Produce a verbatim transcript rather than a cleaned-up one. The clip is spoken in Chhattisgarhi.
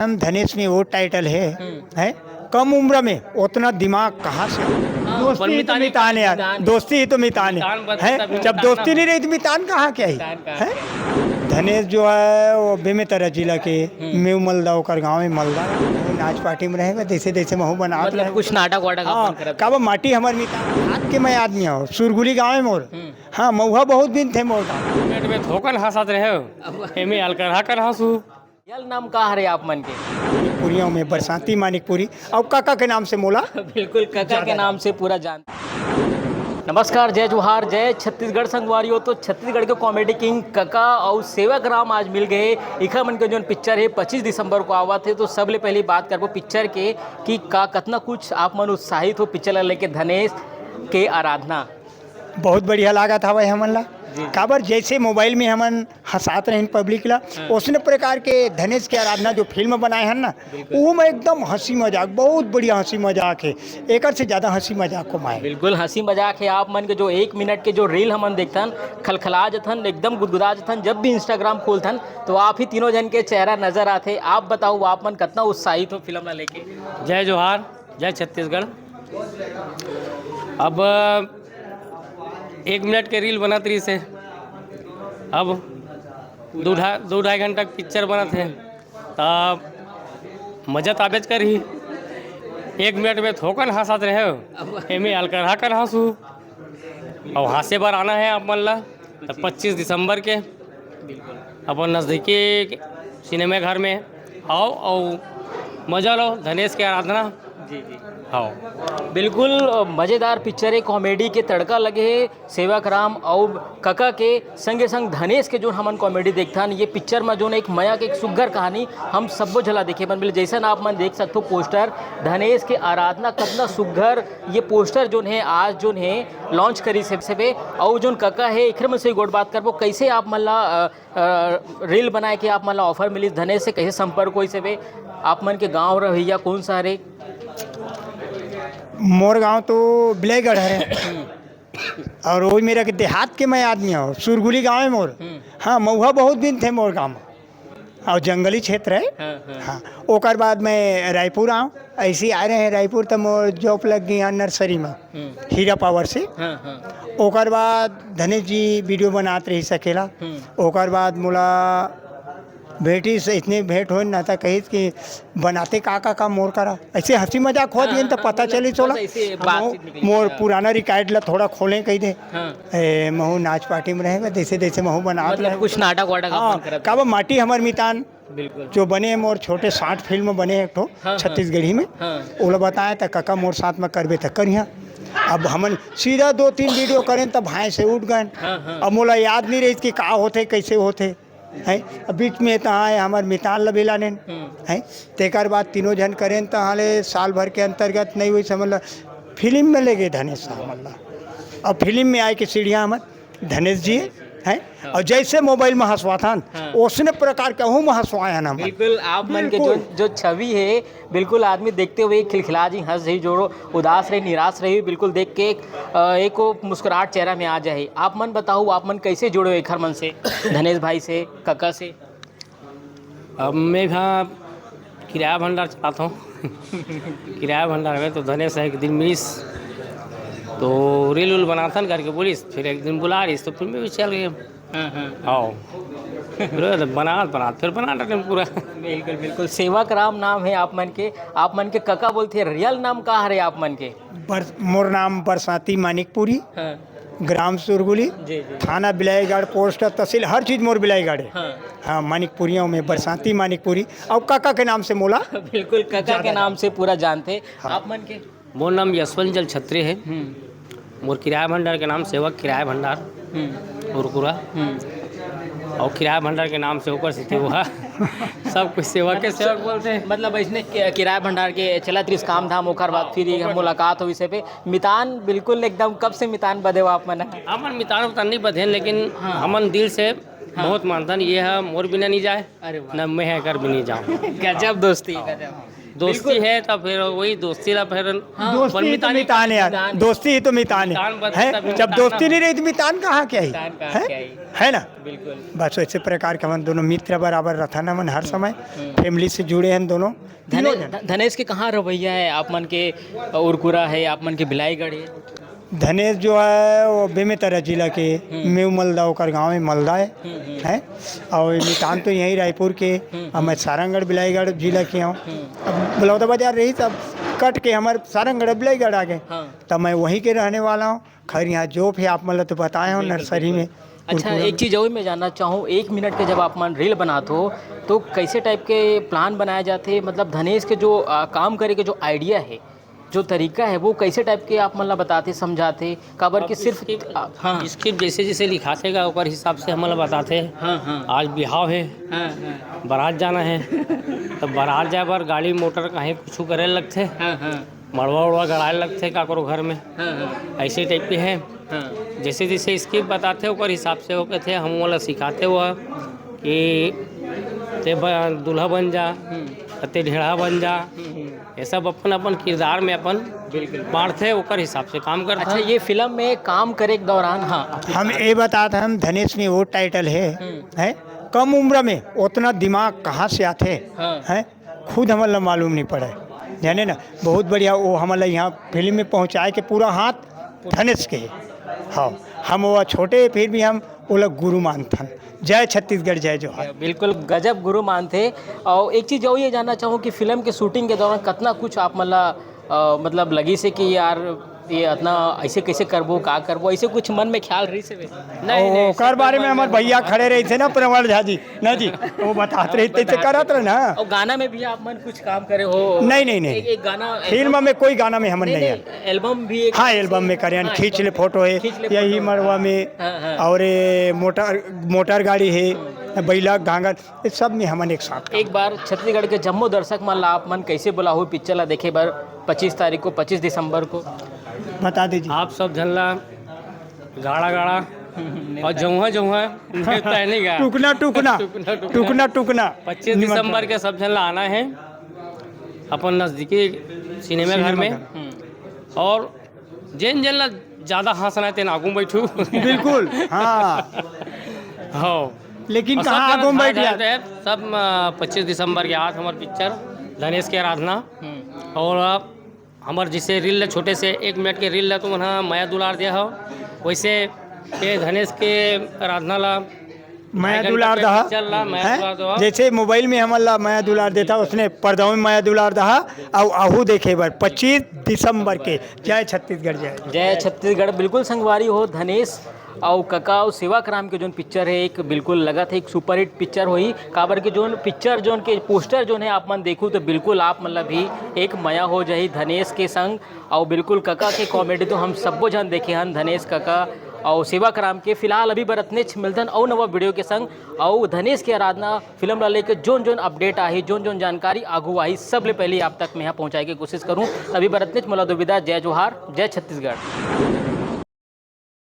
हम धनेश में वो टाइटल है, हम्म। है, कम उम्र में उतना दिमाग कहाँ से? हाँ, दोस्ती ही तो मितान है यार, मितान। दोस्ती ही तो मितान है, मितान बनता है। तभी जब मितान दोस्ती ना नहीं रही तो मितान कहाँ के आई? मितान कहाँ है? के आई? धनेश जो है वो बेमेतरा जिला के, हम्म। मेव मलदा, ओकर गाँव में मलदा, वो नाच पार्टी में रहेगा, जैसे जैसे महू बना मतलब कुछ नाटक वाटक हाँ, अपन करत काबर माटी हमर मितान, हाथ के मैं आदमी हूँ, सुरगुली गाँव में मोर। हम्म। हाँ, महुआ बहुत दिन थे मोर गाँव। पेट में थोकन हंसत रहे हो, एमे अलकरहा कर हंसू। रियल नाम का हरे आप मन के? पुरिया में बरसाती मानिकपुरी, और काका के नाम से मोला। बिल्कुल, काका के नाम से पूरा जान। नमस्कार, जय जोहार, जय छत्तीसगढ़ संगवारी हो। तो छत्तीसगढ़ के कॉमेडी किंग काका और सेवक राम आज मिल गए। इखर मन के जोन पिक्चर है पच्चीस दिसंबर को आवत है, तो सबले पहले बात करबो पिक्चर के कि का कतना कुछ आप मन उत्साहित हो पिक्चर ला लेके धनेश के आराधना। बहुत बढ़िया लागत हवय हमन ला। जी, जी। काबर जैसे मोबाइल में हमन हंसात रहिन पब्लिक ला, हाँ। ओसने प्रकार के धनेश के आराधना जो फिल्म बनाए हन ना, बिल्कुल। वो में एकदम हंसी मजाक, बहुत बढ़िया हंसी मजाक है। एकर से ज्यादा हंसी मजाक को माए। बिल्कुल हंसी मजाक है। आप मन के जो एक मिनट के जो रील हमन देखथन, खलखला जथन, एकदम गुदगुदा जथन। जब भी इंस्टाग्राम खोलथन तो आप ही तीनों जन के चेहरा नजर आथे। आप बताओ, आप मन कितना उत्साहित हो फिल्म ला लेके? जय जोहार, जय छत्तीसगढ़। अब एक मिनट के रील बनत रहिस हे, अब दू ढाई, दू ढाई घंटा के पिक्चर बनत हे, त मजा त आबेच करही। एक मिनट में थोकन हंसत रहे हो, एमे अलकरहा कर हंसू। अउ हंसे बर आना है आप मन ला, त पच्चीस दिसंबर के अपन नजदीकी सिनेमा घर में आओ, अउ मजा लो धनेश के आराधना। जी, जी। आओ। बिल्कुल, अ, मजेदार पिक्चर है, कॉमेडी के तड़का लगे है सेवक राम अउ कका के संगे संग धनेश के जोन हमन कॉमेडी देखथन। ये पिक्चर में जोन एक मया के एक सुग्घर कहानी हम सब्बो झला देखे बन मिले। जैसन आप मन देख सकथो पोस्टर, धनेश के आराधना कतना सुग्घर ये पोस्टर जोन है आज जोन है लॉन्च करी से, से बे। अउ जोन कका है एखर में से गोठ बात करबो, कैसे आप मन ला, अ, अ, रील बनाए के आप मन ला ऑफर मिलिस, धनेश से कैसे संपर्क होइस हवे? आप मन के गांव रहे या कौन सा हरे? मोर गांव तो बिलाईगढ़ हरे। और वही मेरा के देहात के मैं आदमी हूँ, सुरगुली गांव है मोर। हम्म। हाँ, महुआ बहुत दिन थे मोर गांव में। और जंगली क्षेत्र है। हाँ, हाँ। हाँ, ओकर बाद मैं रायपुर आऊँ। ऐसे ही आ रहे हैं रायपुर, तो मोर जॉब लग गई यहाँ नर्सरी में, हम्म। हीरा पावर से। हाँ, हाँ। ओकर बाद धनेश जी वीडियो बनात रहिस अकेला। हम्म। ओकर बाद मोला भेटिस, इतने भेंट होन ना, त कहिस कि बनाते का, का, का मोर करा। ऐसे हंसी मजाक होत हाँ, रहिन, त हाँ, पता मतलब चलिस बस ओला। ऐसे हम बातचीत निकली। मोर हाँ। पुराना रिकॉर्ड ला थोड़ा खोलें कहि दे। हाँ। ए, महू नाच पार्टी में रहेगा, जैसे, जैसे महू बनात मतलब रहे। कुछ नाटक वाटक हाँ, अपन करत काबर माटी हमर मितान। बिल्कुल। जो बने मोर छोटे short film बने एक ठो हाँ, हाँ। छत्तीसगढ़ी में, हाँ। ओला बताए त कका मोर साथ में करबे त करिहा। अब हमन सीधा दो तीन वीडियो करेन त भाई से उठ गए। हाँ, हाँ। अब मोला याद नहीं रहिस कि का होथे, कैसे होथे, हैं? अब बीच में त आए हमर मितान ल भी लानेन, हम्म। हैं? तेकर बाद तीनों झन करेन त हाले साल भर के अंतर्गत नहीं हुई समझ ल, फिल्म में ले गए धनेश साहब मन ला। अब फिल्म में आए के सीढ़िया हमर धनेश जी हैं। हाँ। और जैसे मोबाइल में हंसवाथन, हाँ। ओसने प्रकार के ओहू में हंसवाए हन हमन। बिल्कुल, आप मन के जो, बिल्कुल। जो छवि है, बिल्कुल आदमी देखते हुए खिलखिला जी, हंस जी, जो उदास रही, निराश रही, बिल्कुल देख के, अ, एक वो मुस्कुराहट चेहरा में आ जाए। आप मन बताओ, आप मन कैसे जुड़े हो एखर मन से, धनेश भाई से, कका से? अब मैं हा किराया भंडार चलात हूँ। किराया भंडार में तो धनेश एक दिन मिलिस, तो रील उल बनाथन करके बोलिस, फिर एक दिन बुला रहिस, तो फिर मैं भी चल गए। हाँ, हाँ। आओ। फिर बनात, बनात, फिर बना डाले पूरा। बिल्कुल, बिल्कुल। सेवक राम नाम है आप मन के, आप मन के कका बोलथे, रियल नाम का हरे आप मन के? बर-, मोर नाम बरसाती मानिकपुरी। हाँ। ग्राम सुरगुली, जी, जी। थाना बिलाईगढ़, पोस्ट, तहसील, हर चीज मोर बिलाईगढ़ है। हाँ। हाँ, मानिकपुरिया में बरसाती मानिकपुरी, और काका के नाम से मोला बिल्कुल, काका के नाम से पूरा जानथे। हाँ। आप मन के? मोर नाम यशवंत जल छत्री है। हम्म। मोर किराया भंडार के नाम सेवक किराया भंडार, हम्म। कुरकुरा। हम्म। और किराया भंडार के नाम से ओकर सेती वो हा। सब कुछ सेवक के मतलब सेवक बोलथे। मतलब, ऐसने कि-, किराया भंडार के चलत रहिस काम धाम, ओकर बाद फिर ये मुलाकात होइस हे। मितान बिल्कुल एकदम, कब से मितान बधे हो आप मन? हमन मितान उतान नहीं बधेन, लेकिन हाँ। हमन दिल से हाँ। बहुत मानथन, ये ह मोर बिना नहीं जाए, अरे वाह। न मैं एकर बिना जाऊँ। गजब दोस्ती, गजब। दोस्ती बिल्कुल। है तो फिर वही दोस्ती ला फिर हाँ। दोस्ती ही तो मितान है यार, मितान। दोस्ती ही तो मितान है। मितान बस हैं? तभी जब मितान दोस्ती ना नहीं रही तो मितान कहाँ के आई? मितान कहाँ हैं? के आई? है ना? बिल्कुल। बस वैसे प्रकार के हमन दोनों मित्र बराबर रथन हमन हर समय। हम्म। फैमिली से जुड़े हैं दोनों, तीनों धने-, जन। ध-, धनेश के कहाँ रवैया है? आप मन के उरकुरा है, आप मन के बिलाईगढ़ है? धनेश जो है वो बेमेतरा जिला के, हम्म। मेव मलदा ओकर गाँव है, मलदा है, हम्म, हम्म। है। और मितान तो यहीं रायपुर के, हम्म, और मैं हम्म। सारंगढ़ बिलाईगढ़ जिला के हूँ। हम्म। अब बलौदा बाजार रही तब कट के हमारे सारंगढ़ बिलाईगढ़ आ गए, हाँ। तब मैं वहीं के रहने वाला हूँ। खैर, यहाँ जॉब है, आप मतलब तो बताए हो बिल्कुल, नर्सरी बिल्कुल। में। अच्छा, कुरकुरा एक में। चीज़ और मैं जानना चाहूँ, एक मिनट के जब आप मन रील बनात हो तो कैसे टाइप के प्लान बनाया जाते, मतलब धनेश के जो आ, काम करे के जो आइडिया है, जो तरीका है, वो कैसे टाइप के आप मन ला बताते, समझाते? काबर अब कि सिर्फ इसकी, आ, हाँ। इसकी जैसे जैसे लिखाते गा, ओकर हिसाब से हमन ला बताते। हाँ, हाँ। आज बिहाव है, हाँ, हाँ। बारात जाना है, तो बारात जाए बर गाड़ी मोटर कहीं कुछ करे लगथे, हाँ, हाँ। मड़वा उड़वा गड़ाए लगथे काकरो घर में, हाँ, हाँ। ऐसे टाइप के है। हाँ। जैसे जैसे स्क्रिप्ट बताथे, ओकर हिसाब से वो कहथे, हम ओला सिखाथे वो कि ते ब-, दूल्हा बन जा, हम्म। ते ढेढ़ा बन जा, हम्म, हम्म। ये सब अपन अपन किरदार में अपन बिल्कुल। बांटथे, ओकर हिसाब से काम करथे। अच्छा, ये फिल्म में काम करे के दौरान, हाँ, आप हम ये बताते हैं, हम धनेश में वो टाइटल है, हम्म। है, कम उम्र में उतना दिमाग कहाँ से आथे, हाँ। है, खुद हमन ला मालूम नहीं पड़े, जाने ना। बहुत बढ़िया, वो हमन ला यहाँ फिल्म में पहुँचाए के पूरा हाथ धनेश के है। हाँ, हम वो छोटे, फिर भी हम वो लोग गुरु मानथन। जय छत्तीसगढ़, जय जोहार। बिल्कुल गजब गुरु मानथे। और एक चीज़ और ये जानना चाहूँ कि फिल्म के शूटिंग के दौरान कितना कुछ आप मन ला, अ, मतलब लगी से कि यार ये इतना ऐसे कैसे करबो, का करबो, ऐसे कुछ मन में ख्याल रही से? नहीं, ओ, नहीं, ओकर बारे में हमारे भैया खड़े रही थे ना, प्रवण झा जी, ना जी, वो बताते रहे, तैसे करत रहे ना। और गाना में भी आप मन कुछ काम करे हो? नहीं, नहीं, नहीं। एक, एक गाना, फिल्म में कोई गाना में हमन नहीं, नहीं है। नहीं, एल्बम भी एक हाँ, एल्बम में करे हैं, हाँ, खींच ले फोटो है, खींच ले यही फोटो। मड़वा में, हाँ, हाँ। और ये मोटर, मोटर गाड़ी है, बैला घांगर, ये सब में हमन एक साथ काम एक बार छत्तीसगढ़ के जम्मो दर्शक मन ला आप मन कैसे बुलाहू पिक्चर ला देखे बर पच्चीस तारीख को, पच्चीस दिसंबर को? बता दीजिए। आप सब झन ला गाड़ा गाड़ा और जौहा जौहा तय नहीं गा। टुकना टुकना। टुकना टुकना। टुकना टुकना। पच्चीस निमंत्रण। दिसंबर के सब झन ला आना है अपन नजदीकी सिनेमा घर सिनेमा में। घर। हम्म। और जेन जेन ला ज्यादा हंसना है, तेन आगू में बैठू। बिल्कुल, हाँ। हाँ। लेकिन और सब कहाँ झन आगू में बैठ जाए? सब, अ, पच्चीस दिसंबर के आज हमार पिक्चर धनेश के आराधना। हम्म। और आप हमर जैसे रील ला, छोटे से एक मिनट के रील ला तुमन ह मया दुलार दे हव, वैसे ये धनेश के आराधना ला मया भाई दुलार गणपति दहा। पिक्चर ला मया हैं? दुलार दहा। जैसे मोबाइल में हमन ला मया दुलार देता, उसने पर्दाओं में मया दुलार दहा। अउ आहू देखे बर पच्चीस दिसंबर के। जय छत्तीसगढ़, जय। जय छत्तीसगढ़। बिल्कुल संगवारी हो, धनेश अउ कका अउ सेवक राम के जोन पिक्चर है, एक बिल्कुल लगत है एक सुपरहिट पिक्चर होही। काबर के जोन पिक्चर, जोन के पोस्टर जोन है आप मन देखू तो बिल्कुल आप मन ला भी एक मया हो जाही धनेश के संग। अउ बिल्कुल कका के कॉमेडी तो हम सब्बो झन देखे हन, धनेश कका अउ सेवक राम के। फिलहाल अभी बर अतनेच, मिलथन अउ नवा वीडियो के संग। अउ धनेश के आराधना फिल्म ला लेके जोन जोन अपडेट आही, जोन जोन जानकारी आगू आही, सबले पहले आप तक मैं यहाँ पहुँचाए के कोशिश करूँ। अभी बर अतनेच, मोला दो विदा, जय जोहार, जय छत्तीसगढ़।